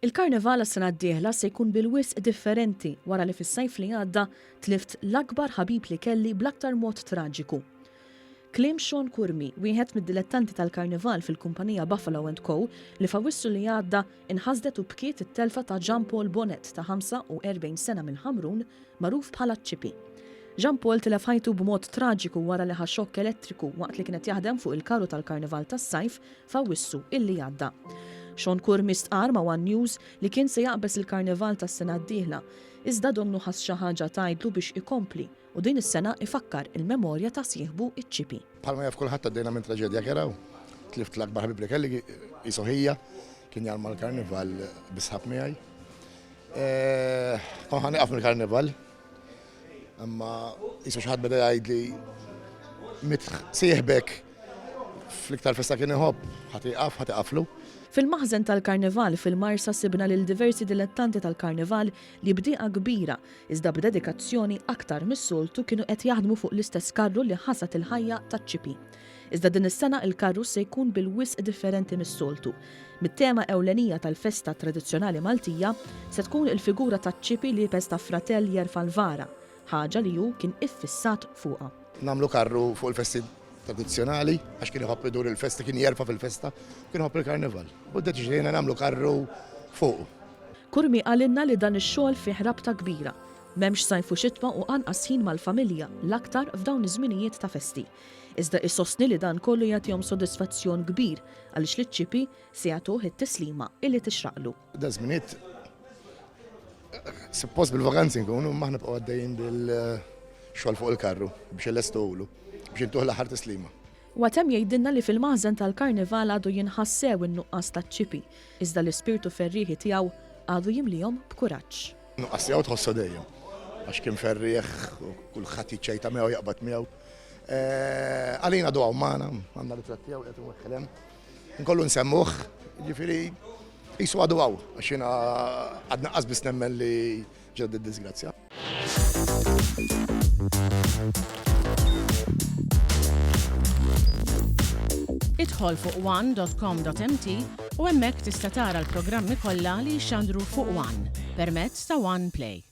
Il-Karnival għas-sena d-dieħla se jkun bil-wisq differenti wara li fis-sajf li għadda tlift l-akbar ħabib li kelli bl-aktar mod traġiku. Kliem Sean Curmi, wieħed mid-dilettanti tal-Karnival fil-kumpanija Buffalo and Co li f'Awwissu li għadda inħasdet u bkiet it-telfa ta' Jean Paul Bonett ta' 45 sena mill-Ħamrun magħruf bħala ċ-Ċipi. Jean Paul tilef ħajtu b'mod traġiku wara li ħa xokk elettriku waqt li kien qed jaħdem fuq il-karru tal-Karnival tas-Sajf f'Awwissu illi għadda. Sean Curmi stqarr ma' one News li kien se jaqbeż il-Karnival tas-sena d-dieħla, iżda donnu ħass xi ħaġa tgħidlu biex ikompli u din is-sena ifakkar il-memorja ta' sieħbu ċ-Ċipi. Bħalma jaf kulħadd għaddejna minn traġedja kerha u tlift l-akbar ħabib li kelli qisu ħija, kien jarma l-karnival bi sħab miegħi. Kont ħa nieqaf mill-karnival, imma qisu xi ħadd beda jgħidli miet sieħbek fl-iktar festa kien iħobb, ħa tieqaf, ħa tiqaflu. Fil-maħżen tal-Karnival fil-Marsa sibna lil diversi dilettanti tal-Karnival li b'dieqa kbira, iżda b'dedikazzjoni aktar mis-soltu kienu qed jaħdmu fuq l-istess karru li ħasad il-ħajja taċ-Ċipi. Iżda din is-sena il-karru se jkun bil-wisq differenti mis-soltu. Mit-tema ewlenija tal-festa tradizzjonali Maltija se tkun il-figura taċ-Ċipi liebes ta' fratell jerfa' l-vara, ħaġa li hu kien iffissat fuqha. Nagħmlu karru fuq il-festi tradizzjonali għax kien iħobb idur il-festi, kien jerfa' fil-festa, kien iħobb il-karnival. U ddeċidejna nagħmlu karru fuqu. Curmi qalilna li dan ix-xogħol fih rabta kbira. M'hemmx sajf u xitwa u anqas ħin mal-familja, l-aktar f'dawn iż-żminijiet ta' festi. Iżda isostni li dan kollu jagħtihom sodisfazzjon kbir għaliex liċ-Ċipi se jagħtuh it-tislima illi tixraqlu. Daż-żminijiet suppost bil-vaganzi nkunu imma aħna nibqgħu għaddejjin bil-xogħol fuq il-karru biex inlestuhulu biex intuh l-aħħar tislima. Huwa temm jgħidilna li fil-maħżen tal-Karnival għadu jinħass sew in-nuqqas taċ-Ċipi, iżda l-ispirtu ferrieħi tiegħu għadu jimlihom b'kuraġġ. Nuqqas tiegħu tħossu dejjem għax kien ferrieħ u kulħadd jiċċajta miegħu jaqbad miegħu. Għalina għadu hawn magħna, għandna ritratt tiegħu qiegħed imweħħel hemm. Nkollu nsemmuh, jiġifieri qisu għadu hawn għax jiena għadni qas biss nemmen li ġrat d-disgrazzja. Idħol fuq one.com.mt u hemmhekk tista' tara l-programmi kollha li jixxandru fuq One permezz ta' One Play.